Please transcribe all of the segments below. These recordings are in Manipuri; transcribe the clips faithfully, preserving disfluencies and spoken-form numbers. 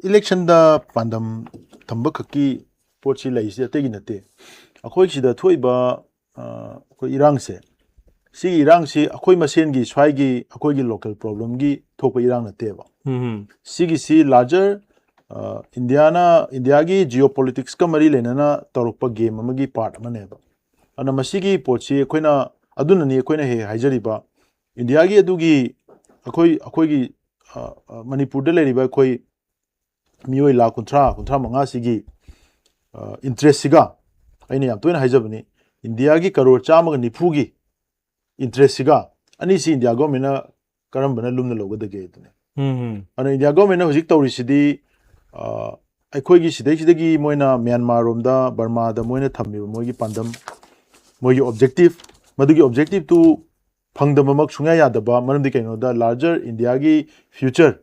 ꯏꯂꯦꯛꯁꯟꯗ ꯄꯥꯟꯗꯝ ꯊꯝꯕ ꯈꯛꯀꯤ ꯄꯣꯠꯁꯤ ꯂꯩꯔꯤꯁꯤ ꯑꯇꯩꯒꯤ ꯅꯠꯇꯦ꯫ ꯑꯩꯈꯣꯏ ꯁꯤꯗ ꯊꯣꯛꯏꯕ ꯑ, ꯑꯩꯈꯣꯏ ꯏꯔꯥꯡꯁꯦ, ꯁꯤꯒꯤ ꯏꯔꯥꯡꯁꯤ ꯑꯩꯈꯣꯏ ꯃꯁꯦꯟꯒꯤ ꯁ꯭ꯋꯥꯏꯒꯤ ꯑꯩꯈꯣꯏꯒꯤ ꯂꯣꯀꯦꯜ ꯄ꯭ꯔꯣꯕ꯭ꯂꯦꯝꯒꯤ ꯊꯣꯛꯄ ꯏꯔꯥꯡ ꯅꯠꯇꯦꯕ꯫ ꯎꯝ ꯁꯤꯒꯤꯁꯤ ꯂꯥꯔꯖꯔ ꯏꯟꯗꯤꯌꯥꯅ, ꯏꯟꯗꯤꯌꯥꯒꯤ ꯖꯤꯑꯣ ꯄꯣꯂꯤꯇꯤꯛꯁꯀ ꯃꯔꯤ ꯂꯩꯅꯅ ꯇꯧꯔꯛꯄ ꯒꯦꯝ ꯑꯃꯒꯤ ꯄꯥꯔꯠ ꯑꯃꯅꯦꯕ꯫ ꯑꯗꯨꯅ ꯃꯁꯤꯒꯤ ꯄꯣꯠꯁꯤ ꯑꯩꯈꯣꯏꯅ, ꯑꯗꯨꯅꯅꯤ ꯑꯩꯈꯣꯏꯅ ꯍꯦꯛ ꯍꯦꯛ ꯍꯥꯏꯖꯔꯤꯕ, ꯏꯟꯗꯤꯌꯥꯒꯤ ꯑꯗꯨꯒꯤ ꯑꯩꯈꯣꯏ, ꯑꯩꯈꯣꯏꯒꯤ ꯑ, ꯑ, ꯃꯅꯤꯄꯨꯔꯗ ꯂꯩꯔꯤꯕ ꯑꯩꯈꯣꯏ ꯃꯤꯑꯣꯏ ꯂꯥꯈ ꯀꯨꯟꯊ꯭ꯔꯥ, ꯀꯨꯟꯊ꯭ꯔꯥ ꯃꯉꯥꯁꯤꯒꯤ ꯏꯟꯇꯔꯦꯁꯁꯤꯒ, ꯑꯩꯅ ꯌꯥꯝ ꯇꯣꯏꯅ ꯍꯥꯏꯖꯕꯅꯤ, ꯏꯟꯗꯤꯌꯥꯒꯤ ꯀꯔꯣꯔ ꯆꯥꯝꯃꯒ ꯅꯤꯐꯨꯒꯤ ꯏꯟꯇꯔꯦꯁꯁꯤꯒ ꯑꯅꯤꯁꯤ ꯏꯟꯗꯤꯌꯥ ꯒꯣꯔꯃꯦꯟꯅ ꯀꯔꯝꯕꯅ ꯂꯨꯝꯅ ꯂꯧꯒꯗꯒꯦ ꯑꯗꯨꯅꯤ꯫ ꯎꯝ ꯑꯗꯨꯅ ꯏꯟꯗꯤꯌꯥ ꯒꯣꯔꯃꯦꯟꯅ ꯍꯧꯖꯤꯛ ꯇꯧꯔꯤꯁꯤꯗꯤ, ꯑ, ꯑꯩꯈꯣꯏꯒꯤ ꯁꯤꯗꯩꯁꯤꯗꯒꯤ ꯃꯣꯏꯅ ꯃ꯭ꯌꯥꯟꯃꯥꯔ ꯔꯣꯝꯗ, ꯕꯔꯃꯥꯗ ꯃꯣꯏꯅ ꯊꯝꯃꯤꯕ ꯃꯣꯏꯒꯤ ꯄꯥꯟꯗꯝ, ꯃꯣꯏꯒꯤ ꯑꯣꯕꯖꯦꯛꯇꯤꯞ, ꯃꯗꯨꯒꯤ ꯑꯣꯕꯖꯦꯛꯇꯤꯞꯇꯨ ꯐꯪꯗꯕꯃꯛ ꯁꯨꯡꯌꯥ ꯌꯥꯗꯕ꯫ ꯃꯔꯝꯗꯤ ꯀꯩꯅꯣꯗ, ꯂꯥꯔꯖꯔ ꯏꯟꯗꯤꯌꯥꯒꯤ ꯐ꯭ꯌꯨꯆꯔ,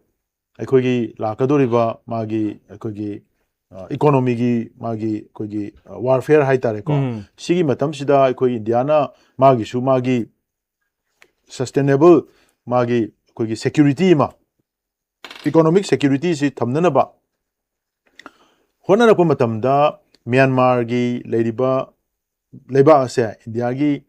ꯑꯩꯈꯣꯏꯒꯤ ꯂꯥꯛꯀꯗꯧꯔꯤꯕ ꯃꯥꯒꯤ, ꯑꯩꯈꯣꯏꯒꯤ ꯏꯀꯣꯅꯣꯃꯤꯒꯤ ꯃꯥꯒꯤ ꯑꯩꯈꯣꯏꯒꯤ ꯋꯥꯔꯐꯦꯌꯔ ꯍꯥꯏꯇꯥꯔꯦꯀꯣ꯫ ꯎꯝ ꯁꯤꯒꯤ ꯃꯇꯝꯁꯤꯗ ꯑꯩꯈꯣꯏ ꯏꯟꯗꯤꯌꯥꯅ ꯃꯥꯒꯤꯁꯨ ꯃꯥꯒꯤ ꯁꯁꯇꯦꯅꯦꯕꯜ, ꯃꯥꯒꯤ ꯑꯩꯈꯣꯏꯒꯤ ꯁꯦꯀ꯭ꯌꯨꯔꯤꯇꯤ ꯑꯃ, ꯏꯀꯣꯅꯣꯃꯤꯛ ꯁꯦꯀ꯭ꯌꯨꯔꯤꯇꯤꯁꯤ ꯊꯝꯅꯅꯕ ꯍꯣꯠꯅꯔꯛꯄ ꯃꯇꯝꯗ, ꯃ꯭ꯌꯥꯟꯃꯥꯔꯒꯤ ꯂꯩꯔꯤꯕ ꯂꯩꯕꯥꯛ ꯑꯁꯦ, ꯏꯟꯗꯤꯌꯥꯒꯤ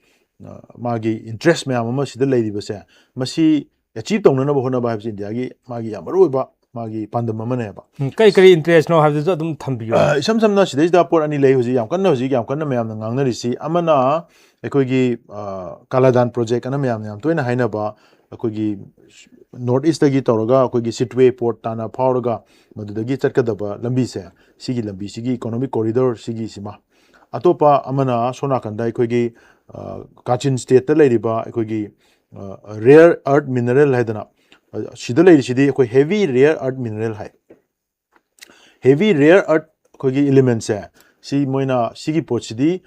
ꯑ, ꯃꯥꯒꯤ ꯏꯟꯇꯔꯦꯁ ꯃꯌꯥꯝ ꯑꯃ ꯁꯤꯗ ꯂꯩꯔꯤꯕꯁꯦ, ꯃꯁꯤ ꯑꯦꯆꯤꯞ ꯇꯧꯅꯅꯕ ꯍꯣꯠꯅꯕ ꯍꯥꯏꯕꯁꯤ ꯏꯟꯗꯤꯌꯥꯒꯤ ꯃꯥꯒꯤ ꯌꯥꯝ ꯃꯔꯨꯑꯣꯏꯕ ꯃꯥꯒꯤ ꯄꯥꯟꯗꯝ ꯑꯃꯅꯦꯕ꯫ ꯎꯝ, ꯀꯔꯤ ꯀꯔꯤ ꯏꯟꯇꯔꯦꯁꯅꯣ ꯍꯥꯏꯕꯗꯨꯁꯨ ꯑꯗꯨꯝ ꯊꯝꯕꯤꯌꯨ꯫ ꯑ, ꯏꯁꯝ ꯁꯝꯅ ꯁꯤꯗꯩꯁꯤꯗ ꯄꯣꯠ ꯑꯅꯤ ꯂꯩ ꯍꯧꯖꯤꯛ ꯌꯥꯝ ꯀꯟꯅ, ꯍꯧꯖꯤꯛ ꯌꯥꯝ ꯀꯟꯅ ꯃꯌꯥꯝꯅ ꯉꯥꯡꯅꯔꯤꯁꯤ꯫ ꯑꯃꯅ ꯑꯩꯈꯣꯏꯒꯤ, ꯑ, ꯀꯥꯂꯥꯗꯥꯟ ꯄ꯭ꯔꯣꯖꯦꯛ ꯑꯅ ꯃꯌꯥꯝꯅ ꯌꯥꯝ ꯇꯣꯏꯅ ꯍꯥꯏꯅꯕ, ꯑꯩꯈꯣꯏꯒꯤ ꯅꯣꯔꯠ ꯏꯁꯇꯒꯤ ꯇꯧꯔꯒ ꯑꯩꯈꯣꯏꯒꯤ ꯁꯤꯇ꯭ꯋꯦ ꯄꯣꯔꯠ ꯇꯥꯟꯅ ꯐꯥꯎꯔꯒ ꯃꯗꯨꯗꯒꯤ ꯆꯠꯀꯗꯕ ꯂꯝꯕꯤꯁꯦ, ꯁꯤꯒꯤ ꯂꯝꯕꯤꯁꯤꯒꯤ ꯏꯀꯣꯅꯣꯃꯤꯛ ꯀꯣꯔꯤꯗꯣꯔ ꯁꯤꯒꯤꯁꯤꯃ꯫ ꯑꯇꯣꯞꯄ ꯑꯃꯅ ꯁꯣꯝ ꯅꯥꯀꯟꯗ ꯑꯩꯈꯣꯏꯒꯤ, ꯑ, ꯀꯥꯆꯤꯟ ꯁ꯭ꯇꯦꯠꯇ ꯂꯩꯔꯤꯕ ꯑꯩꯈꯣꯏꯒꯤ, ꯑ, ꯔꯦꯌꯔ ꯑꯔꯊ ꯃꯤꯅꯔꯦꯜ ꯍꯥꯏꯗꯅ, ꯑ, ꯁꯤꯗ ꯂꯩꯔꯤꯁꯤꯗꯤ ꯑꯩꯈꯣꯏ ꯍꯦꯚꯤ ꯔꯦꯌꯔ ꯑꯔꯊ ꯃꯤꯅꯔꯦꯜ ꯍꯥꯏ꯫ ꯍꯦꯚꯤ ꯔꯦꯌꯔ ꯑꯔꯊ ꯑꯩꯈꯣꯏꯒꯤ ꯏꯂꯤꯃꯦꯟꯁꯦ, ꯁꯤ ꯃꯣꯏꯅ, ꯁꯤꯒꯤ ꯄꯣꯠꯁꯤꯗꯤ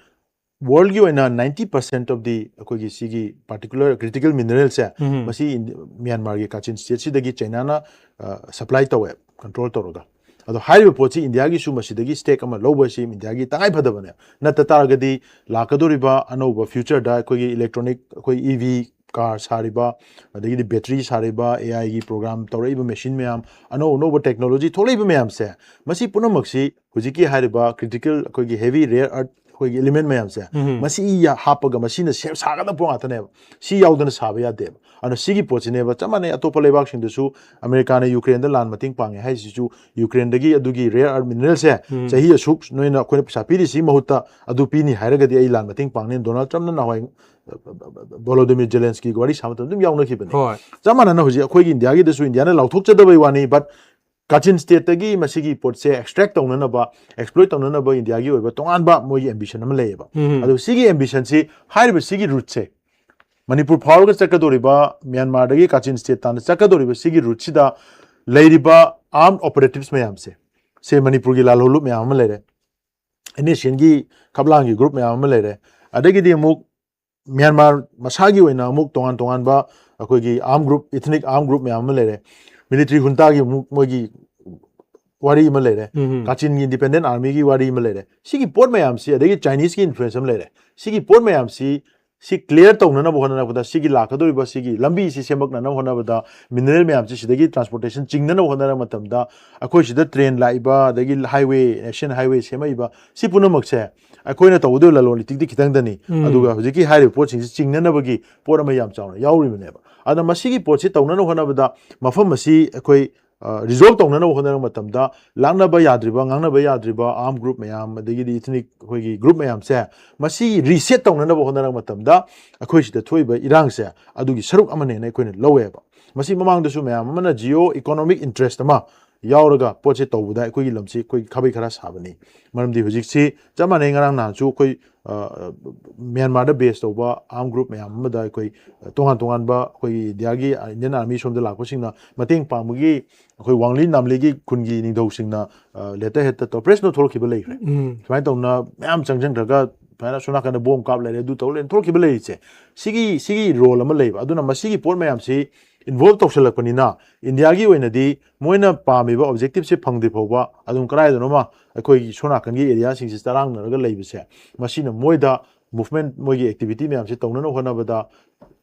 ꯋꯥꯔꯜꯒꯤ ꯑꯣꯏꯅ ninety percent of the ꯑꯩꯈꯣꯏꯒꯤ ꯁꯤꯒꯤ ꯄꯥꯔꯇꯤꯀꯨꯂꯔ ꯀ꯭ꯔꯤꯇꯤꯀꯦꯜ ꯃꯤꯅꯔꯦꯜꯁꯦ, ꯎꯝ ꯃꯁꯤ ꯏꯟꯗꯤ-, ꯃ꯭ꯌꯥꯟꯃꯥꯔꯒꯤ ꯀꯥꯆꯤꯟ ꯁ꯭ꯇꯦꯠꯁꯤꯗꯒꯤ ꯆꯩꯅꯥꯅ, ꯑ, ꯁꯄ꯭ꯂꯥꯏ ꯇꯧꯋꯦ, ꯀꯟꯇ꯭ꯔꯣꯜ ꯇꯧꯔꯒ꯫ ꯑꯗꯣ ꯍꯥꯏꯔꯤꯕ ꯄꯣꯠꯁꯤ ꯏꯟꯗꯤꯌꯥꯒꯤꯁꯨ ꯃꯁꯤꯗꯒꯤ ꯁ꯭ꯇꯦꯛ ꯑꯃ ꯂꯧꯕ ꯑꯁꯤ ꯏꯟꯗꯤꯌꯥꯒꯤ ꯇꯉꯥꯏ ꯐꯗꯕꯅꯦ꯫ ꯅꯠꯇ ꯇꯥꯔꯒꯗꯤ ꯂꯥꯛꯀꯗꯧꯔꯤꯕ ꯑꯅꯧꯕ ꯐ꯭ꯌꯨꯆꯔꯗ ꯑꯩꯈꯣꯏꯒꯤ ꯏꯂꯦꯛꯇ꯭ꯔꯣꯅꯤꯛ, ꯑꯩꯈꯣꯏ ꯏ ꯚꯤ car ꯁꯥꯔꯤꯕ, ꯑꯗꯒꯤꯗꯤ battery ꯁꯥꯔꯤꯕ, AI ꯒꯤ program ꯇꯧꯔꯛꯏꯕ machine ꯃꯌꯥꯝ, ꯑꯅꯧ ꯑꯅꯧꯕ technology ꯊꯣꯛꯂꯛꯏꯕ ꯃꯌꯥꯝꯁꯦ, ꯃꯁꯤ ꯄꯨꯝꯅꯃꯛꯁꯤ ꯍꯧꯖꯤꯛꯀꯤ ꯍꯥꯏꯔꯤꯕ critical ꯑꯩꯈꯣꯏꯒꯤ heavy rare earth ꯑꯩꯈꯣꯏꯒꯤ element ꯃꯌꯥꯝꯁꯦ, ꯎꯝ꯫ ꯃꯁꯤ ꯌꯥ-, ꯍꯥꯞꯄꯒ ꯃꯁꯤꯅ ꯁꯦꯝ ꯁꯥꯒꯗꯕ ꯄꯣꯠ ꯉꯥꯛꯇꯅꯦꯕ꯫ ꯁꯤ ꯌꯥꯎꯗꯅ ꯁꯥꯕ ꯌꯥꯗꯦꯕ꯫ ꯑꯗꯨꯅ ꯁꯤꯒꯤ ꯄꯣꯠꯁꯤꯅꯦꯕ ꯆꯞ ꯃꯥꯟꯅꯩ ꯑꯇꯣꯞꯄ ꯂꯩꯕꯥꯛꯁꯤꯡꯗꯁꯨ ꯑꯃꯦꯔꯤꯀꯥꯅ ꯌꯨꯀ꯭ꯔꯦꯟꯗ ꯂꯥꯟ ꯃꯇꯦꯡ ꯄꯥꯡꯉꯦ ꯍꯥꯏꯁꯤꯁꯨ ꯌꯨꯀ꯭ꯔꯦꯟꯗꯒꯤ ꯑꯗꯨꯒꯤ rare earth mineral ꯁꯦ ꯎꯝ꯫ ꯆꯍꯤ ꯑꯁꯨꯛ ꯅꯣꯏꯅ ꯑꯩꯈꯣꯏꯅ ꯄꯩꯁꯥ ꯄꯤꯔꯤꯁꯤꯒꯤ ꯃꯍꯨꯠꯇ ꯑꯗꯨ ꯄꯤꯅꯤ ꯍꯥꯏꯔꯒꯗꯤ ꯑꯩ ꯂꯥꯟ ꯃꯇꯦꯡ ꯄꯥꯡꯅꯤ꯫ ꯗꯣꯅꯥꯜꯗ ꯇ꯭ꯔꯝꯞꯅ ꯅꯍꯥꯟꯋꯥꯏ ꯚꯣꯂꯣꯗꯤꯃꯤꯔ ꯖꯦꯂꯦꯟꯁꯀꯤꯒ ꯋꯥꯔꯤ ꯁꯥꯕ ꯃꯇꯝꯗ ꯑꯗꯨꯝ ꯌꯥꯎꯅꯈꯤꯕꯅꯤ꯫ ꯍꯣꯏ꯫ ꯆꯞ ꯃꯥꯟꯅꯅ ꯍꯧꯖꯤꯛ ꯑꯩꯈꯣꯏꯒꯤ ꯏꯟꯗꯤꯌꯥꯒꯤꯗꯁꯨ ꯏꯟꯗꯤꯌꯥꯅ ꯂꯥꯎꯊꯣꯛꯆꯗꯕꯩ ꯋꯥꯅꯤ, but ꯀꯥꯆꯤꯟ stateꯇꯒꯤ ꯃꯁꯤꯒꯤ ꯄꯣꯠꯁꯦ extract ꯇꯧꯅꯅꯕ, exploit ꯇꯧꯅꯅꯕ ꯏꯟꯗꯤꯌꯥꯒꯤ ꯑꯣꯏꯕ ꯇꯣꯉꯥꯟꯕ ꯃꯣꯏꯒꯤ ambition ꯑꯃ ꯂꯩꯌꯦꯕ꯫ ꯎꯝ꯫ ꯑꯗꯨ ꯁꯤꯒꯤ ambitionꯁꯤ, ꯍꯥꯏꯔꯤꯕ ꯁꯤꯒꯤ routeꯁꯦ, ꯃꯅꯤꯄꯨꯔ ꯐꯥꯎꯔꯒ ꯆꯠꯀꯗꯧꯔꯤꯕ, ꯃ꯭ꯌꯥꯟꯃꯥꯔꯗꯒꯤ ꯀꯥꯆꯤꯟ state ꯇꯥꯟꯅ ꯆꯠꯀꯗꯧꯔꯤꯕ ꯁꯤꯒꯤ routeꯁꯤꯗ ꯂꯩꯔꯤꯕ armed operatives ꯃꯌꯥꯝꯁꯦ, ꯁꯦ ꯃꯅꯤꯄꯨꯔꯒꯤ ꯂꯥꯜꯍꯧꯂꯨꯞ ꯃꯌꯥꯝ ꯑꯃ ꯂꯩꯔꯦ, NSCNꯒꯤ ꯈꯞꯂꯥꯡꯒꯤ group ꯃꯌꯥꯝ ꯑꯃ ꯂꯩꯔꯦ, ꯑꯗꯒꯤꯗꯤ ꯑꯃꯨꯛ ꯃ꯭ꯌꯥꯟꯃꯥꯔ ꯃꯁꯥꯒꯤ ꯑꯣꯏꯅ ꯑꯃꯨꯛ ꯇꯣꯉꯥꯟ ꯇꯣꯉꯥꯟꯕ ꯑꯩꯈꯣꯏꯒꯤ armed group, ethnic armed group ꯃꯌꯥꯝ ꯑꯃ ꯂꯩꯔꯦ, military juntaꯒꯤ ꯑꯃꯨꯛ ꯃꯣꯏꯒꯤ ꯋꯥꯔꯤ ꯑꯃ ꯂꯩꯔꯦ, ꯎꯝ꯫ ꯀꯥꯆꯤꯟꯒꯤ independent armyꯒꯤ ꯋꯥꯔꯤ ꯑꯃ ꯂꯩꯔꯦ꯫ ꯁꯤꯒꯤ ꯄꯣꯠ ꯃꯌꯥꯝꯁꯤ, ꯑꯗꯒꯤ Chineseꯀꯤ influence ꯑꯃ ꯂꯩꯔꯦ, ꯁꯤꯒꯤ ꯄꯣꯠ ꯃꯌꯥꯝꯁꯤ ꯁꯤ clear ꯇꯧꯅꯅꯕ ꯍꯣꯠꯅꯔꯛꯄꯗ, ꯁꯤꯒꯤ ꯂꯥꯛꯀꯗꯧꯔꯤꯕ ꯁꯤꯒꯤ ꯂꯝꯕꯤꯁꯤ ꯁꯦꯝꯃꯛꯅꯅꯕ ꯍꯣꯠꯅꯕꯗ, mineral ꯃꯌꯥꯝꯁꯤ ꯁꯤꯗꯒꯤ transportation ꯆꯤꯡꯅꯅꯕ ꯍꯣꯠꯅꯔꯛꯄ ꯃꯇꯝꯗ, ꯑꯩꯈꯣꯏ ꯁꯤꯗ train ꯂꯥꯛꯏꯕ, ꯑꯗꯒꯤ highway, national highway ꯁꯦꯝꯃꯛꯏꯕ, ꯁꯤ ꯄꯨꯝꯅꯃꯛꯁꯦ ꯑꯩꯈꯣꯏꯅ ꯇꯧꯒꯗꯧꯔꯤꯕ ꯂꯂꯣꯟ ꯏꯇꯤꯛꯇꯤ ꯈꯤꯇꯪꯗꯅꯤ꯫ ꯎꯝ꯫ ꯑꯗꯨꯒ ꯍꯧꯖꯤꯛꯀꯤ ꯍꯥꯏꯔꯤꯕ ꯄꯣꯠꯁꯤꯡꯁꯤ ꯆꯤꯡꯅꯅꯕꯒꯤ ꯄꯣꯠ ꯑꯃ ꯌꯥꯝ ꯆꯥꯎꯅ ꯌꯥꯎꯔꯤꯕꯅꯦꯕ꯫ ꯑꯗꯨꯅ ꯃꯁꯤꯒꯤ ꯄꯣꯠꯁꯤ ꯇꯧꯅꯅꯕ ꯍꯣꯠꯅꯕꯗ ꯃꯐꯝ ꯑꯁꯤ ꯑꯩꯈꯣꯏ, ꯑ, resolve ꯇꯧꯅꯅꯕ ꯍꯣꯠꯅꯔꯛꯄ ꯃꯇꯝꯗ ꯂꯥꯛꯅꯕ ꯌꯥꯗ꯭ꯔꯤꯕ, ꯉꯥꯡꯅꯕ ꯌꯥꯗ꯭ꯔꯤꯕ armed group ꯃꯌꯥꯝ, ꯑꯗꯒꯤꯗꯤ ethnic ꯑꯩꯈꯣꯏꯒꯤ group ꯃꯌꯥꯝꯁꯦ, ꯃꯁꯤ reset ꯇꯧꯅꯅꯕ ꯍꯣꯠꯅꯔꯛꯄ ꯃꯇꯝꯗ ꯑꯩꯈꯣꯏ ꯁꯤꯗ ꯊꯣꯛꯏꯕ ꯏꯔꯥꯡꯁꯦ ꯑꯗꯨꯒꯤ ꯁꯔꯨꯛ ꯑꯃꯅꯦꯅ ꯑꯩꯈꯣꯏꯅ ꯂꯧꯋꯦꯕ꯫ ꯃꯁꯤ ꯃꯃꯥꯡꯗꯁꯨ ꯃꯌꯥꯝ ꯑꯃꯅ geo economic interest ꯑꯃ ꯌꯥꯎꯔꯒ ꯄꯣꯠꯁꯦ ꯇꯧꯕꯗ ꯑꯩꯈꯣꯏꯒꯤ ꯂꯝꯁꯤ ꯑꯩꯈꯣꯏ ꯈꯥꯕꯩ ꯈꯔ ꯁꯥꯕꯅꯤ꯫ ꯃꯔꯝꯗꯤ ꯍꯧꯖꯤꯛꯁꯤ ꯆꯞ ꯃꯥꯟꯅꯩ, ꯉꯔꯥꯡ ꯅꯍꯥꯟꯁꯨ ꯑꯩꯈꯣꯏ, ꯑ, ꯃ꯭ꯌꯥꯟꯃꯥꯔꯗ base ꯇꯧꯕ armed group ꯃꯌꯥꯝ ꯑꯃꯗ ꯑꯩꯈꯣꯏ ꯇꯣꯉꯥꯟ ꯇꯣꯉꯥꯟꯕ ꯑꯩꯈꯣꯏꯒꯤ ꯏꯟꯗꯤꯌꯥꯒꯤ, ꯑ, Indian Army ꯁꯣꯝꯗ ꯂꯥꯛꯄꯁꯤꯡꯅ ꯃꯇꯦꯡ ꯄꯥꯡꯕꯒꯤ ꯑꯩꯈꯣꯏ ꯋꯥꯡꯂꯤ ꯅꯥꯝꯂꯤꯒꯤ ꯈꯨꯟꯒꯤ ꯅꯤꯡꯊꯧꯁꯤꯡꯅ, ꯑ, letter headꯇ ꯇꯧ-, press note ꯊꯣꯛꯂꯛꯈꯤꯕ ꯂꯩꯈ꯭ꯔꯦ꯫ ꯎꯝ꯫ ꯁꯨꯃꯥꯏꯅ ꯇꯧꯅ ꯃꯌꯥꯝ ꯆꯪꯁꯤꯟꯈ꯭ꯔꯒ ꯁꯨꯃꯥꯏꯅ ꯁꯣꯝ ꯅꯥꯀꯟꯗ bomb ꯀꯥꯞ ꯂꯩꯔꯦ, ꯑꯗꯨ ꯇꯧ ꯂꯩꯔꯦ, ꯊꯣꯛꯂꯛꯈꯤꯕ ꯂꯩꯔꯤꯁꯦ꯫ ꯁꯤꯒꯤ, ꯁꯤꯒꯤ role ꯑꯃ ꯂꯩꯕ꯫ ꯑꯗꯨꯅ ꯃꯁꯤꯒꯤ ꯄꯣꯠ ꯃꯌꯥꯝꯁꯤ involve ꯇꯧꯁꯜꯂꯛꯄꯅꯤꯅ ꯏꯟꯗꯤꯌꯥꯒꯤ ꯑꯣꯏꯅꯗꯤ ꯃꯣꯏꯅ ꯄꯥꯝꯃꯤꯕ objectiveꯁꯦ ꯐꯪꯗ꯭ꯔꯤ ꯐꯥꯎꯕ ꯑꯗꯨꯝ ꯀꯗꯥꯏꯗꯅꯣꯃ ꯑꯩꯈꯣꯏꯒꯤ ꯁꯣꯝ ꯅꯥꯀꯟꯒꯤ areaꯁꯤꯡꯁꯤ ꯆꯔꯥꯡꯅꯔꯒ ꯂꯩꯕꯁꯦ, ꯃꯁꯤꯅ ꯃꯣꯏꯗ movement, ꯃꯣꯏꯒꯤ activity ꯃꯌꯥꯝꯁꯦ ꯇꯧꯅꯅꯕ ꯍꯣꯠꯅꯕꯗ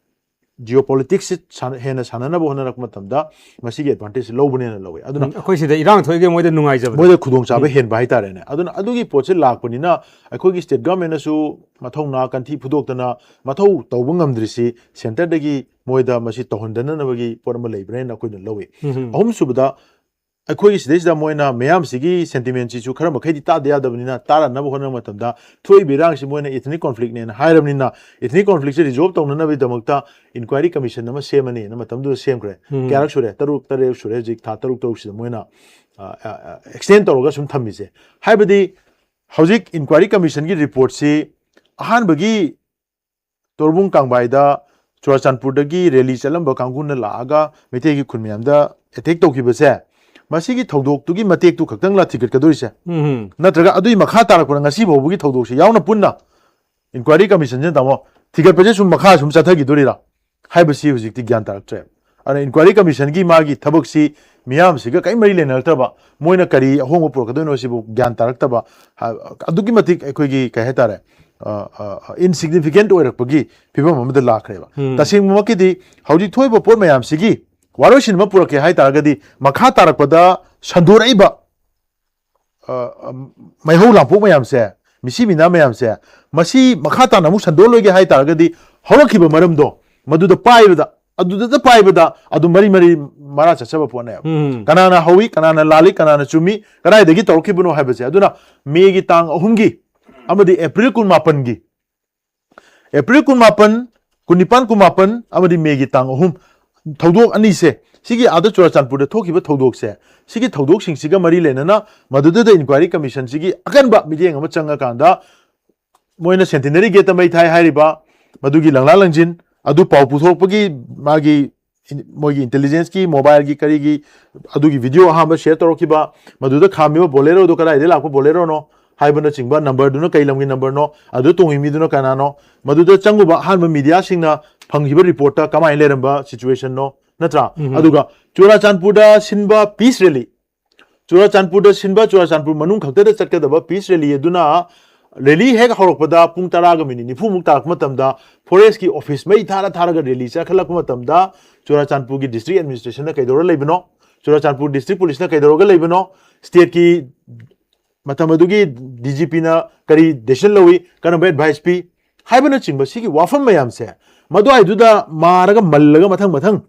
ꯖꯤꯑꯣ ꯄꯣꯂꯤꯇꯤꯛꯁꯁꯤ ꯁꯥꯟꯅ- ꯍꯦꯟꯅ ꯁꯥꯟꯅꯅꯕ ꯍꯣꯠꯅꯔꯛꯄ ꯃꯇꯝꯗ ꯃꯁꯤꯒꯤ ꯑꯦꯗꯚꯥꯟꯇꯦꯖꯁꯤ ꯂꯧꯕꯅꯦꯅ ꯂꯧꯋꯦ꯫ ꯑꯗꯨꯅ ꯎꯝ, ꯑꯩꯈꯣꯏ ꯁꯤꯗ ꯏꯔꯥꯡ ꯊꯣꯛꯏꯒꯦ ꯃꯣꯏꯗ ꯅꯨꯡꯉꯥꯏꯖꯕꯗꯣ꯫ ꯃꯣꯏꯗ ꯈꯨꯗꯣꯡꯆꯥꯕ ꯍꯦꯟꯕ ꯍꯥꯏꯇꯥꯔꯦꯅꯦ꯫ ꯑꯗꯨꯅ ꯑꯗꯨꯒꯤ ꯄꯣꯠꯁꯤ ꯂꯥꯛꯄꯅꯤꯅ ꯑꯩꯈꯣꯏꯒꯤ ꯁ꯭ꯇꯦꯠ ꯒꯚꯔꯟꯃꯦꯟꯅꯁꯨ ꯃꯊꯧꯅꯥ ꯀꯟꯊꯤ ꯐꯨꯗꯣꯛꯇꯅ ꯃꯊꯧ ꯇꯧꯕ ꯉꯝꯗ꯭ꯔꯤꯁꯤ ꯁꯦꯟꯇꯔꯗꯒꯤ ꯃꯣꯏꯗ ꯃꯁꯤ ꯇꯧꯍꯟꯗꯅꯅꯕꯒꯤ ꯄꯣꯠ ꯑꯃ ꯂꯩꯕ꯭ꯔꯥ ꯍꯥꯏꯅ ꯑꯩꯈꯣꯏꯅ ꯂꯧꯏ꯫ ꯎꯝ. ꯑꯍꯨꯝꯁꯨꯕꯗ, ꯑꯩꯈꯣꯏꯒꯤ ꯁꯤꯗꯩꯁꯤꯗ ꯃꯣꯏꯅ ꯃꯌꯥꯝꯁꯤꯒꯤ ꯁꯦꯟꯇꯤꯃꯦꯟꯁꯤꯁꯨ ꯈꯔ ꯃꯈꯩꯗꯤ ꯇꯥꯗ ꯌꯥꯗꯕꯅꯤꯅ ꯇꯥꯔꯅꯕ ꯍꯣꯠꯅꯕ ꯃꯇꯝꯗ ꯊꯣꯛꯏꯕ ꯏꯔꯥꯡꯁꯤ ꯃꯣꯏꯅ ꯏꯊꯅꯤꯛ ꯀꯣꯟꯐ꯭ꯂꯤꯛꯅꯦꯅ ꯍꯥꯏꯔꯕꯅꯤꯅ ꯏꯊꯅꯤꯛ ꯀꯣꯟꯐ꯭ꯂꯤꯛꯁꯦ ꯔꯤꯖꯣꯜꯕ ꯇꯧꯅꯅꯕꯒꯤꯗꯃꯛꯇ ꯏꯟꯀ꯭ꯋꯥꯏꯔꯤ ꯀꯃꯤꯁꯟ ꯑꯃ ꯁꯦꯝꯃꯅꯤꯅ ꯃꯇꯝꯗꯨꯗ ꯁꯦꯝꯈ꯭ꯔꯦ꯫ ꯎꯝ. ꯀꯌꯥꯔꯛ ꯁꯨꯔꯦ? ꯇꯔꯨꯛ ꯇꯔꯦꯠ ꯁꯨꯔꯦ꯫ ꯍꯧꯖꯤꯛ ꯊꯥ ꯇꯔꯨꯛ ꯇꯔꯨꯛꯁꯤꯗ ꯃꯣꯏꯅ ꯑꯦꯛꯁꯇꯦꯟ ꯇꯧꯔꯒ ꯁꯨꯝ ꯊꯝꯃꯤꯁꯦ꯫ ꯍꯥꯏꯕꯗꯤ ꯍꯧꯖꯤꯛ ꯏꯟꯀ꯭ꯋꯥꯏꯔꯤ ꯀꯃꯤꯁꯟꯒꯤ ꯔꯤꯄꯣꯔꯠꯁꯤ ꯑꯍꯥꯟꯕꯒꯤ ꯇꯣꯔꯕꯨꯡ ꯀꯥꯡꯕꯥꯏꯗ ꯆꯨꯔꯥꯆꯥꯟꯄꯨꯔꯗꯒꯤ ꯔꯦꯂꯤ ꯆꯠꯂꯝꯕ ꯀꯥꯡꯕꯨꯅ ꯂꯥꯛꯑꯒ ꯃꯩꯇꯩꯒꯤ ꯈꯨꯟ ꯃꯌꯥꯝꯗ ꯑꯦꯇꯦꯛ ꯇꯧꯈꯤꯕꯁꯦ, ꯃꯁꯤꯒꯤ ꯊꯧꯗꯣꯛꯇꯨꯒꯤ ꯃꯇꯦꯛꯇꯨ ꯈꯛꯇꯪ ꯂꯥ ꯊꯤꯒꯠꯀꯗꯣꯏꯁꯦ? ꯎꯝ. ꯅꯠꯇ꯭ꯔꯒ ꯑꯗꯨꯒꯤ ꯃꯈꯥ ꯇꯥꯔꯛꯄꯗ ꯉꯁꯤ ꯐꯥꯎꯕꯒꯤ ꯊꯧꯗꯣꯛꯁꯦ ꯌꯥꯎꯅ ꯄꯨꯟꯅ ꯏꯟꯀ꯭ꯋꯥꯏꯔꯤ ꯀꯃꯤꯁꯟꯁꯤꯅ, ꯇꯥꯃꯣ, ꯊꯤꯒꯠꯄꯁꯦ ꯁꯨꯝ ꯃꯈꯥ ꯁꯨꯝ ꯆꯠꯊꯈꯤꯗꯣꯔꯤꯔꯥ ꯍꯥꯏꯕꯁꯤ ꯍꯧꯖꯤꯛꯇꯤ ꯒ꯭ꯌꯥꯟ ꯇꯥꯔꯛꯇ꯭ꯔꯦ꯫ ꯑꯗꯨꯅ ꯏꯟꯀ꯭ꯋꯥꯏꯔꯤ ꯀꯃꯤꯁꯟꯒꯤ ꯃꯥꯒꯤ ꯊꯕꯛꯁꯤ ꯃꯤꯌꯥꯝꯁꯤꯒ ꯀꯔꯤꯝ ꯃꯔꯤ ꯂꯩꯅꯔꯛꯇ꯭ꯔꯕ, ꯃꯣꯏꯅ ꯀꯔꯤ ꯑꯍꯣꯡꯕ ꯄꯨꯔꯛꯀꯗꯣꯏꯅꯣ ꯁꯤꯕꯨ ꯒ꯭ꯌꯥꯟ ꯇꯥꯔꯛꯇꯕ, ꯍꯥ-, ꯑꯗꯨꯛꯀꯤ ꯃꯇꯤꯛ ꯑꯩꯈꯣꯏꯒꯤ ꯀꯩ ꯍꯥꯏꯇꯥꯔꯦ, ꯏꯟꯁꯤꯒꯅꯤꯐꯤꯀꯦꯟꯠ ꯑꯣꯏꯔꯛꯄꯒꯤ ꯐꯤꯕꯝ ꯑꯃꯗ ꯂꯥꯛꯈ꯭ꯔꯦꯕ꯫ ꯎꯝ. ꯇꯁꯦꯡꯕꯃꯛꯀꯤꯗꯤ ꯍꯧꯖꯤꯛ ꯊꯣꯛꯏꯕ ꯄꯣꯠ ꯃꯌꯥꯝꯁꯤꯒꯤ ꯋꯥꯔꯣꯏꯁꯤꯟ ꯑꯃ ꯄꯨꯔꯛꯀꯦ ꯍꯥꯏ ꯇꯥꯔꯒꯗꯤ ꯃꯈꯥ ꯇꯥꯔꯛꯄꯗ ꯁꯟꯗꯣꯔꯛꯏꯕ ꯑ, ꯑ, ꯃꯩꯍꯧ ꯂꯥꯡꯄꯣꯛ ꯃꯌꯥꯝꯁꯦ, ꯃꯤꯁꯤ ꯃꯤꯅꯥ ꯃꯌꯥꯝꯁꯦ, ꯃꯁꯤ ꯃꯈꯥ ꯇꯥꯅ ꯑꯃꯨꯛ ꯁꯟꯗꯣꯛꯂꯣꯏꯒꯦ ꯍꯥꯏ ꯇꯥꯔꯒꯗꯤ ꯍꯧꯔꯛꯈꯤꯕ ꯃꯔꯝꯗꯣ ꯃꯗꯨꯗ ꯄꯥꯏꯕꯗ, ꯑꯗꯨꯗꯇ ꯄꯥꯏꯕꯗ ꯑꯗꯨꯝ ꯃꯔꯤ ꯃꯔꯤ ꯃꯔꯥ ꯆꯠꯆꯕ ꯄꯣꯠꯅꯦꯕ꯫ ꯎꯝ. ꯀꯅꯥꯅ ꯍꯧꯏ, ꯀꯅꯥꯅ ꯂꯥꯜꯂꯤ, ꯀꯅꯥꯅ ꯆꯨꯝꯃꯤ, ꯀꯗꯥꯏꯗꯒꯤ ꯇꯧꯔꯛꯈꯤꯕꯅꯣ ꯍꯥꯏꯕꯁꯦ꯫ ꯑꯗꯨꯅ ꯃꯦꯒꯤ ꯇꯥꯡ ꯑꯍꯨꯝꯒꯤ ꯑꯃꯗꯤ ꯑꯦꯄ꯭ꯔꯤꯜ ꯀꯨꯟꯃꯥꯄꯟꯒꯤ, ꯑꯦꯄ꯭ꯔꯤꯜ ꯀꯨꯟꯃꯥꯄꯟ, ꯀꯨꯟꯅꯤꯄꯥꯟ, ꯀꯨꯟꯃꯥꯄꯟ ꯑꯃꯗꯤ ꯃꯦꯒꯤ ꯇꯥꯡ ꯑꯍꯨꯝ ꯊꯧꯗꯣꯛ ꯑꯅꯤꯁꯦ, ꯁꯤꯒꯤ ꯑꯥꯗ ꯆꯨꯔꯥꯆꯥꯟꯄꯨꯔꯗ ꯊꯣꯛꯈꯤꯕ ꯊꯧꯗꯣꯛꯁꯦ, ꯁꯤꯒꯤ ꯊꯧꯗꯣꯛꯁꯤꯡꯁꯤꯒ ꯃꯔꯤ ꯂꯩꯅꯅ ꯃꯗꯨꯗꯨꯗ ꯏꯟꯀ꯭ꯋꯥꯏꯔꯤ ꯀꯃꯤꯁꯟꯁꯤꯒꯤ ꯑꯀꯟꯕ ꯃꯤꯠꯌꯦꯡ ꯑꯃ ꯆꯪꯉꯀꯥꯟꯗ ꯃꯣꯏꯅ ꯁꯦꯟꯇꯤꯅꯔꯤ ꯒꯦꯠꯇ ꯃꯩ ꯊꯥꯏ ꯍꯥꯏꯔꯤꯕ ꯃꯗꯨꯒꯤ ꯂꯪꯂꯥ ꯂꯪꯖꯤꯟ ꯑꯗꯨ ꯄꯥꯎ ꯄꯨꯊꯣꯔꯛꯄꯒꯤ ꯃꯥꯒꯤ ꯏꯟ-, ꯃꯣꯏꯒꯤ ꯏꯟꯇꯦꯂꯤꯖꯦꯟꯁꯀꯤ ꯃꯣꯕꯥꯏꯜꯒꯤ ꯀꯔꯤꯒꯤ ꯑꯗꯨꯒꯤ ꯚꯤꯗꯤꯑꯣ ꯑꯍꯥꯟꯕ ꯁꯤꯌꯔ ꯇꯧꯔꯛꯈꯤꯕ, ꯃꯗꯨꯗ ꯈꯥꯝꯃꯤꯕ ꯕꯣꯂꯦꯔꯣꯗꯣ ꯀꯗꯥꯏꯗꯒꯤ ꯂꯥꯛꯄ ꯕꯣꯂꯦꯔꯣꯅꯣ ꯍꯥꯏꯕꯅꯆꯤꯡꯕ, ꯅꯝꯕꯔꯗꯨꯅ ꯀꯩ ꯂꯝꯒꯤ ꯅꯝꯕꯔꯅꯣ, ꯑꯗꯨ ꯇꯣꯡꯉꯤ ꯃꯤꯗꯨꯅ ꯀꯅꯥꯅꯣ, ꯃꯗꯨꯗ ꯆꯪꯉꯨꯕ ꯑꯍꯥꯟꯕ ꯃꯤꯗꯤꯌꯥꯁꯤꯡꯅ ꯐꯪꯈꯤꯕ ꯔꯤꯄꯣꯔꯠꯇ ꯀꯃꯥꯏꯅ ꯂꯩꯔꯝꯕ ꯁꯤꯆꯨꯋꯦꯁꯟꯅꯣ, ꯅꯠꯇ꯭ꯔꯥ? ꯎꯝ. ꯑꯗꯨꯒ ꯆꯨꯔꯥꯆꯥꯟꯄꯨꯔꯗ ꯁꯤꯟꯕ ꯄꯤꯁ ꯔꯦꯂꯤ, ꯆꯨꯔꯥꯆꯥꯟꯄꯨꯔꯗ ꯁꯤꯟꯕ, ꯆꯨꯔꯥꯆꯥꯟꯄꯨꯔ ꯃꯅꯨꯡ ꯈꯛꯇꯗ ꯆꯠꯀꯗꯕ ꯄꯤꯁ ꯔꯦꯂꯤ ꯑꯗꯨꯅ ꯔꯦꯂꯤ ꯍꯦꯛ ꯍꯧꯔꯛꯄꯗ ꯄꯨꯡ ꯇꯔꯥꯒ ꯃꯤꯅꯤꯠ ꯅꯤꯐꯨꯃꯨꯛ ꯇꯥꯔꯛꯄ ꯃꯇꯝꯗ ꯐꯣꯔꯦꯁꯀꯤ ꯑꯣꯐꯤꯁ ꯃꯩ ꯊꯥꯔ ꯊꯥꯔꯒ ꯔꯦꯂꯤ ꯆꯠꯈꯠꯂꯛꯄ ꯃꯇꯝꯗ ꯆꯨꯔꯥꯆꯥꯟꯄꯨꯔꯒꯤ ꯗꯤꯁꯇ꯭ꯔꯤꯛ ꯑꯦꯗꯃꯤꯅꯤꯁꯇ꯭ꯔꯦꯁꯟꯅ ꯀꯩꯗꯧꯔ ꯂꯩꯕꯅꯣ, ꯆꯨꯔꯥꯆꯥꯟꯄꯨꯔ ꯗꯤꯁꯇ꯭ꯔꯤꯛ ꯄꯨꯂꯤꯁꯅ ꯀꯩꯗꯧꯔꯒ ꯂꯩꯕꯅꯣ, ꯁ꯭ꯇꯦꯠꯀꯤ ꯃꯇꯝ ꯑꯗꯨꯒꯤ ꯗꯤ ꯖꯤ ꯄꯤꯅ ꯀꯔꯤ ꯗꯤꯁꯤꯖꯟ ꯂꯧꯏ, ꯀꯔꯝꯕ ꯑꯦꯗꯚꯥꯏꯁ ꯄꯤ ꯍꯥꯏꯕꯅꯆꯤꯡꯕ ꯁꯤꯒꯤ ꯋꯥꯐꯝ ꯃꯌꯥꯝꯁꯦ ꯃꯗꯨꯋꯥꯏꯗꯨꯗ ꯃꯥꯔꯒ ꯃꯜꯂꯒ ꯃꯊꯪ ꯃꯊꯪ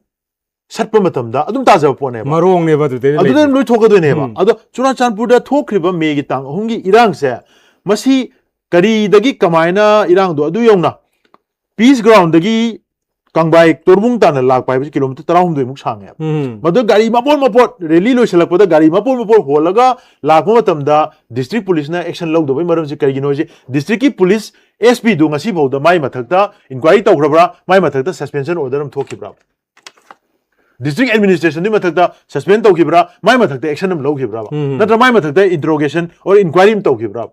ꯁꯠꯄ ꯃꯇꯝꯗ ꯑꯗꯨꯝ ꯇꯥꯖꯕ ꯄꯣꯠꯅꯦꯕ꯫ ꯃꯔꯣꯡꯅꯦꯕ ꯑꯗꯨꯗꯩꯗ ꯑꯗꯨꯗ ꯂꯩꯁꯦ꯫ ꯑꯗꯨꯝ ꯂꯣꯏ ꯊꯣꯛꯀꯗꯣꯏꯅꯦꯕ꯫ ꯎꯝ꯫ ꯑꯗꯣ ꯆꯨꯔꯥꯆꯥꯟꯄꯨꯔꯗ ꯊꯣꯛꯈ꯭ꯔꯤꯕ ꯃꯦꯒꯤ ꯇꯥꯡ ꯑꯍꯨꯝꯒꯤ ꯏꯔꯥꯡꯁꯦ ꯃꯁꯤ ꯀꯔꯤꯗꯒꯤ ꯀꯃꯥꯏꯅ ꯏꯔꯥꯡꯗꯣ ꯑꯗꯨ ꯌꯧꯅ ꯄꯤꯁ ꯒ꯭ꯔꯥꯎꯟꯗꯒꯤ ꯀꯪꯕꯥꯏ ꯇꯣꯔꯕꯨꯡ ꯇꯥꯟꯅ ꯂꯥꯛꯄ ꯍꯥꯏꯕꯁꯤ ꯀꯤꯂꯣꯃꯤꯇꯔ ꯇꯔꯥꯍꯨꯝꯗꯣꯏꯃꯨꯛ ꯁꯥꯡꯉꯦꯕ꯫ ꯎꯝ꯫ ꯃꯗꯨ ꯒꯥꯔꯤ ꯃꯄꯣꯠ ꯃꯄꯣꯠ ꯔꯦꯂꯤ ꯂꯣꯏꯁꯤꯜꯂꯛꯄꯗ ꯒꯥꯔꯤ ꯃꯄꯣꯠ ꯃꯄꯣꯠ ꯍꯣꯜꯂꯒ ꯂꯥꯛꯄ ꯃꯇꯝꯗ ꯗꯤꯁꯇ꯭ꯔꯤꯛ ꯄꯨꯂꯤꯁꯅ ꯑꯦꯛꯁꯟ ꯂꯧꯗꯕꯩ ꯃꯔꯝꯁꯤ ꯀꯔꯤꯒꯤꯅꯣ ꯍꯥꯏꯁꯤ ꯗꯤꯁꯇ꯭ꯔꯤꯛꯀꯤ ꯄꯨꯂꯤꯁ ꯑꯦꯁ ꯄꯤꯗꯨ ꯉꯁꯤ ꯐꯥꯎꯗ ꯃꯥꯏ ꯃꯊꯛꯇ ꯏꯟꯀ꯭ꯋꯥꯏꯔꯤ ꯇꯧꯈ꯭ꯔꯕ꯭ꯔꯥ, ꯃꯥꯏ ꯃꯊꯛꯇ ꯁꯁꯄꯦꯟꯁꯟ ꯑꯣꯔꯗꯔ ꯑꯃ ꯊꯣꯛꯈꯤꯕ꯭ꯔꯥ? ꯗꯤꯁꯇ꯭ꯔꯤꯛ ꯑꯦꯗꯃꯤꯅꯤꯁꯇ꯭ꯔꯦꯁꯟꯗꯨꯒꯤ ꯃꯊꯛꯇ ꯁꯁꯄꯦꯟ ꯇꯧꯈꯤꯕ꯭ꯔꯥ, ꯃꯥꯏ ꯃꯊꯛꯇ ꯑꯦꯛꯁꯟ ꯑꯃ ꯂꯧꯈꯤꯕ꯭ꯔꯥ? ꯎꯝ꯫ ꯅꯠꯇ꯭ꯔ ꯃꯥꯏ ꯃꯊꯛꯇ ꯏꯟꯇꯔꯣꯒꯦꯁꯟ ꯑꯣꯔ ꯏꯟꯀ꯭ꯋꯥꯏꯔꯤ ꯑꯃ ꯇꯧꯈꯤꯕ꯭ꯔꯥ?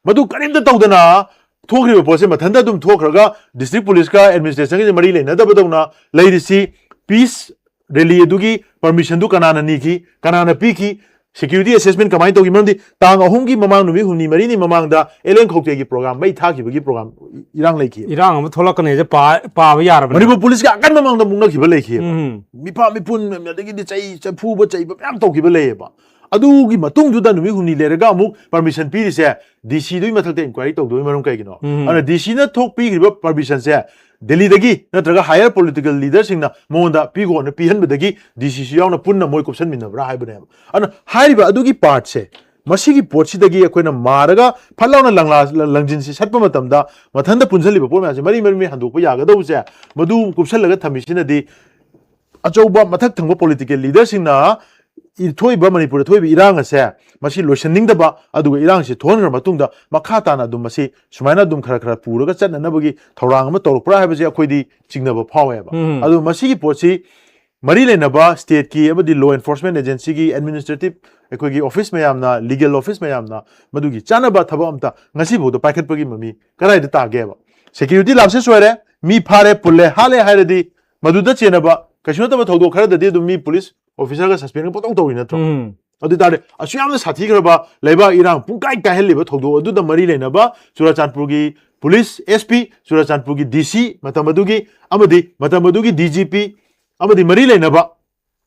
ꯃꯗꯨ ꯀꯔꯤꯝꯇ ꯇꯧꯗꯅ ꯊꯣꯛꯈ꯭ꯔꯤꯕ ꯄꯣꯠꯁꯦ ꯃꯊꯟꯇ ꯑꯗꯨꯝ ꯊꯣꯛꯈ꯭ꯔꯒ ꯗꯤꯁꯇ꯭ꯔꯤꯛ ꯄꯨꯂꯤꯁꯀ ꯑꯦꯗꯃꯤꯅꯤꯁꯇ꯭ꯔꯦꯁꯟꯒꯁꯦ ꯃꯔꯤ ꯂꯩꯅꯗꯕꯗꯧꯅ ꯂꯩꯔꯤꯁꯤ ꯄꯤꯁ ꯔꯦꯂꯤ ꯑꯗꯨꯒꯤ ꯄꯔꯃꯤꯁꯟꯗꯨ ꯀꯅꯥꯅ ꯅꯤꯈꯤ, ꯀꯅꯥꯅ ꯄꯤꯈꯤ, ꯁꯦꯀ꯭ꯌꯨꯔꯤꯇꯤ ꯑꯦꯁꯦꯁꯃꯦꯟ ꯀꯃꯥꯏꯅ ꯇꯧꯈꯤ? ꯃꯔꯝꯗꯤ ꯇꯥꯡ ꯑꯍꯨꯝꯒꯤ ꯃꯃꯥꯡ ꯅꯨꯃꯤꯠ ꯍꯨꯝꯅꯤ ꯃꯔꯤꯅꯤ ꯃꯃꯥꯡꯗ ꯑꯦꯂꯦꯟ ꯈꯧꯇꯦꯒꯤ ꯄ꯭ꯔꯣꯒ꯭ꯔꯥꯝ ꯃꯩ ꯊꯥꯈꯤꯕꯒꯤ ꯄ꯭ꯔꯣꯒ꯭ꯔꯥꯝ ꯏꯔꯥꯡ ꯂꯩꯈꯤ꯫ ꯏꯔꯥꯡ ꯑꯃ ꯊꯣꯛꯂꯛꯀꯅꯤ ꯍꯥꯏꯁꯦ ꯄꯥ- ꯄꯥꯕ ꯌꯥꯔꯕꯅꯤ꯫ ꯃꯅꯤꯄꯨꯔ ꯄꯨꯂꯤꯁꯀ ꯑꯀꯟꯕ ꯃꯃꯥꯡꯗ ꯃꯨꯛꯅꯈꯤꯕ ꯂꯩꯈꯤꯕ꯫ ꯎꯝ꯫ ꯃꯤꯐꯥ ꯃꯤꯄꯨꯟ ꯑꯗꯒꯤꯗꯤ ꯆꯩ ꯆꯐꯨꯕ ꯆꯩꯕ ꯃꯌꯥꯝ ꯇꯧꯈꯤꯕ ꯂꯩꯌꯦꯕ꯫ ꯑꯗꯨꯒꯤ ꯃꯇꯨꯡꯗꯨꯗ ꯅꯨꯃꯤꯠ ꯍꯨꯝꯅꯤ ꯂꯩꯔꯒ ꯑꯃꯨꯛ ꯄꯔꯃꯤꯁꯟ ꯄꯤꯔꯤꯁꯦ ꯗꯤ ꯁꯤꯗꯨꯒꯤ ꯃꯊꯛꯇ ꯏꯟꯀ꯭ꯋꯥꯏꯔꯤ ꯇꯧꯗꯕꯒꯤ ꯃꯔꯝ ꯀꯩꯒꯤꯅꯣ? ꯎꯝ꯫ ꯑꯗꯨꯅ ꯗꯤ ꯁꯤꯅ ꯊꯣꯛ ꯄꯤꯈ꯭ꯔꯤꯕ ꯄꯔꯃꯤꯁꯟꯁꯦ ꯗꯦꯜꯂꯤꯗꯒꯤ ꯅꯠꯇ꯭ꯔꯒ ꯍꯥꯌꯔ ꯄꯣꯂꯤꯇꯤꯀꯦꯜ ꯂꯤꯗꯔꯁꯤꯡꯅ ꯃꯉꯣꯟꯗ ꯄꯤꯈꯣꯅ ꯄꯤꯍꯟꯕꯗꯒꯤ ꯗꯤ ꯁꯤꯁꯨ ꯌꯥꯎꯅ ꯄꯨꯟꯅ ꯃꯣꯏ ꯀꯨꯞꯁꯟꯃꯤꯟꯅꯕ꯭ꯔꯥ ꯍꯥꯏꯕꯅꯦꯕ꯫ ꯑꯗꯨꯅ ꯍꯥꯏꯔꯤꯕ ꯑꯗꯨꯒꯤ ꯄꯥꯔꯠꯁꯦ, ꯃꯁꯤꯒꯤ ꯄꯣꯠꯁꯤꯗꯒꯤ ꯑꯩꯈꯣꯏꯅ ꯃꯥꯔꯒ ꯐꯠ ꯂꯥꯎꯅ ꯂꯪꯂꯥ ꯂꯪꯖꯤꯟꯁꯤ ꯁꯠꯄ ꯃꯇꯝꯗ ꯃꯊꯟꯇ ꯄꯨꯟꯁꯤꯜꯂꯤꯕ ꯄꯣꯠ ꯃꯌꯥꯝꯁꯦ ꯃꯔꯤ ꯃꯔꯤ ꯃꯔꯤ ꯍꯟꯗꯣꯛꯄ ꯌꯥꯒꯗꯧꯕꯁꯦ ꯃꯗꯨ ꯀꯨꯞꯁꯜꯂꯒ ꯊꯝꯃꯤꯁꯤꯅꯗꯤ ꯑꯆꯧꯕ ꯃꯊꯛ ꯊꯪꯕ ꯄꯣꯂꯤꯇꯤꯀꯦꯜ ꯂꯤꯗꯔꯁꯤꯡꯅ ꯏ- ꯊꯣꯛꯏꯕ ꯃꯅꯤꯄꯨꯔꯗ ꯊꯣꯛꯏꯕ ꯏꯔꯥꯡ ꯑꯁꯦ ꯃꯁꯤ ꯂꯣꯏꯁꯤꯟꯅꯤꯡꯗꯕ, ꯑꯗꯨꯒ ꯏꯔꯥꯡꯁꯤ ꯊꯣꯛꯍꯟꯈ꯭ꯔ ꯃꯇꯨꯡꯗ ꯃꯈꯥ ꯇꯥꯅ ꯑꯗꯨꯝ ꯃꯁꯤ ꯁꯨꯃꯥꯏꯅ ꯑꯗꯨꯝ ꯈꯔ ꯈꯔ ꯄꯨꯔꯒ ꯆꯠꯅꯅꯕꯒꯤ ꯊꯧꯔꯥꯡ ꯑꯃ ꯇꯧꯔꯛꯄ꯭ꯔꯥ ꯍꯥꯏꯕꯁꯤ ꯑꯩꯈꯣꯏꯗꯤ ꯆꯤꯡꯅꯕ ꯐꯥꯎꯋꯦꯕ꯫ ꯎꯝ꯫ ꯑꯗꯨ ꯃꯁꯤꯒꯤ ꯄꯣꯠꯁꯤ ꯃꯔꯤ ꯂꯩꯅꯕ ꯁ꯭ꯇꯦꯠꯀꯤ ꯑꯃꯗꯤ ꯂꯣ ꯑꯦꯟꯐꯣꯔꯁꯃꯦꯟ ꯑꯦꯖꯦꯟꯁꯤꯒꯤ ꯑꯦꯗꯃꯤꯅꯤꯁꯇ꯭ꯔꯦꯇꯤꯞ ꯑꯩꯈꯣꯏꯒꯤ ꯑꯣꯐꯤꯁ ꯃꯌꯥꯝꯅ, ꯂꯤꯒꯦꯜ ꯑꯣꯐꯤꯁ ꯃꯌꯥꯝꯅ ꯃꯗꯨꯒꯤ ꯆꯥꯅꯕ ꯊꯕꯛ ꯑꯝꯇ ꯉꯁꯤꯐꯥꯎꯗ ꯄꯥꯏꯈꯠꯄꯒꯤ ꯃꯃꯤ ꯀꯗꯥꯏꯗ ꯇꯥꯒꯦꯕ? ꯁꯦꯀ꯭ꯌꯨꯔꯤꯇꯤ ꯂꯥꯞꯁꯦꯁ ꯑꯣꯏꯔꯦ, ꯃꯤ ꯐꯥꯔꯦ, ꯄꯨꯜꯂꯦ, ꯍꯥꯠꯂꯦ ꯍꯥꯏꯔꯗꯤ ꯃꯗꯨꯗ ꯆꯦꯟꯅꯕ ꯀꯩꯁꯨ ꯅꯠꯇꯕ ꯊꯧꯗꯣꯛ ꯈꯔꯗꯗꯤ ꯑꯗꯨꯝ ꯃꯤ ꯄꯨꯂꯤꯁ ꯑꯣꯐꯤꯁꯔꯒ ꯁꯁꯄꯦꯟꯒ ꯄꯪꯇꯧ ꯇꯧꯔꯤ ꯅꯠꯇ꯭ꯔꯣ? ꯎꯝ꯫ ꯑꯗꯨ ꯇꯥꯔꯗꯤ ꯑꯁꯨꯛ ꯌꯥꯝꯅ ꯁꯥꯊꯤꯈ꯭ꯔꯕ ꯂꯩꯕꯥꯛ ꯏꯔꯥꯡ ꯄꯨꯡꯀꯥꯏ ꯀꯥꯏꯍꯜꯂꯤꯕ ꯊꯧꯗꯣꯛ ꯑꯗꯨꯗ ꯃꯔꯤ ꯂꯩꯅꯕ ꯆꯨꯔꯥꯆꯥꯟꯄꯨꯔꯒꯤ ꯄꯨꯂꯤꯁ ꯑꯦꯁ ꯄꯤ, ꯆꯨꯔꯥꯆꯥꯟꯄꯨꯔꯒꯤ ꯗꯤ ꯁꯤ, ꯃꯇꯝ ꯑꯗꯨꯒꯤ ꯑꯃꯗꯤ ꯃꯇꯝ ꯑꯗꯨꯒꯤ ꯗꯤ ꯖꯤ ꯄꯤ ꯑꯃꯗꯤ ꯃꯔꯤ ꯂꯩꯅꯕ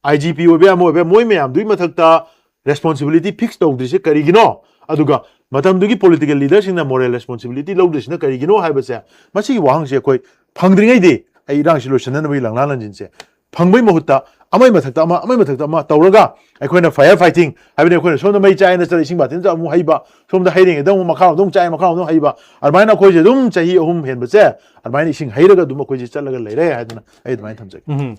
ꯑꯥꯏ ꯖꯤ ꯄꯤ ꯑꯣꯏꯕ ꯌꯥꯏ, ꯑꯃ ꯑꯣꯏꯕ ꯌꯥꯏ, ꯃꯣꯏ ꯃꯌꯥꯝꯗꯨꯒꯤ ꯃꯊꯛꯇ ꯔꯦꯁꯄꯣꯟꯁꯤꯕꯤꯂꯤꯇꯤ ꯐꯤꯛꯁ ꯇꯧꯗ꯭ꯔꯤꯁꯦ ꯀꯔꯤꯒꯤꯅꯣ? ꯑꯗꯨꯒ ꯃꯇꯝꯗꯨꯒꯤ ꯄꯣꯂꯤꯇꯤꯀꯦꯜ ꯂꯤꯗꯔꯁꯤꯡꯅ ꯃꯣꯔꯦꯜ ꯔꯦꯁꯄꯣꯟꯁꯤꯕꯤꯂꯤꯇꯤ ꯂꯧꯗ꯭ꯔꯤꯁꯤꯅ ꯀꯔꯤꯒꯤꯅꯣ ꯍꯥꯏꯕꯁꯦ, ꯃꯁꯤꯒꯤ ꯋꯥꯍꯪꯁꯦ ꯑꯩꯈꯣꯏ ꯐꯪꯗ꯭ꯔꯤꯉꯩꯗꯤ ꯑꯩ ꯏꯔꯥꯡꯁꯤ ꯂꯣꯏꯁꯤꯟꯅꯅꯕꯒꯤ ꯂꯪꯂꯥ ꯂꯪꯖꯤꯟꯁꯦ ꯐꯪꯕꯩ ꯃꯍꯨꯠꯇ ꯑꯃꯒꯤ ꯃꯊꯛꯇ ꯑꯃ, ꯑꯃꯒꯤ ꯃꯊꯛꯇ ꯑꯃ ꯇꯧꯔꯒ ꯑꯩꯈꯣꯏꯅ ꯐꯥꯏꯌꯔ ꯐꯥꯏꯇꯤꯡ ꯍꯥꯏꯕꯗꯤ ꯑꯩꯈꯣꯏꯅ ꯁꯣꯝꯗ ꯃꯩ ꯆꯥꯏꯅ ꯆꯠꯂ ꯏꯁꯤꯡ ꯕꯥꯇꯤꯟꯗ ꯑꯃꯨꯛ ꯍꯩꯕ, ꯁꯣꯝꯗ ꯍꯩꯔꯤꯉꯩꯗ ꯑꯃꯨꯛ ꯃꯈꯥꯔꯣꯝꯗ ꯑꯃꯨꯛ ꯆꯥꯏ, ꯃꯈꯥꯔꯣꯝꯗ ꯑꯃꯨꯛ ꯍꯩꯕ, ꯑꯗꯨꯃꯥꯏꯅ ꯑꯩꯈꯣꯏꯁꯦ ꯑꯗꯨꯝ ꯆꯍꯤ ꯑꯍꯨꯝ ꯍꯦꯟꯕꯁꯦ ꯑꯗꯨꯃꯥꯏꯅ ꯏꯁꯤꯡ ꯍꯩꯔꯒ ꯑꯗꯨꯝ ꯑꯩꯈꯣꯏꯁꯦ ꯆꯠꯂꯒ ꯂꯩꯔꯦ ꯍꯥꯏꯗꯅ ꯑꯩ ꯑꯗꯨꯃꯥꯏꯅ ꯊꯝꯖꯒꯦ꯫ ꯎꯝ꯫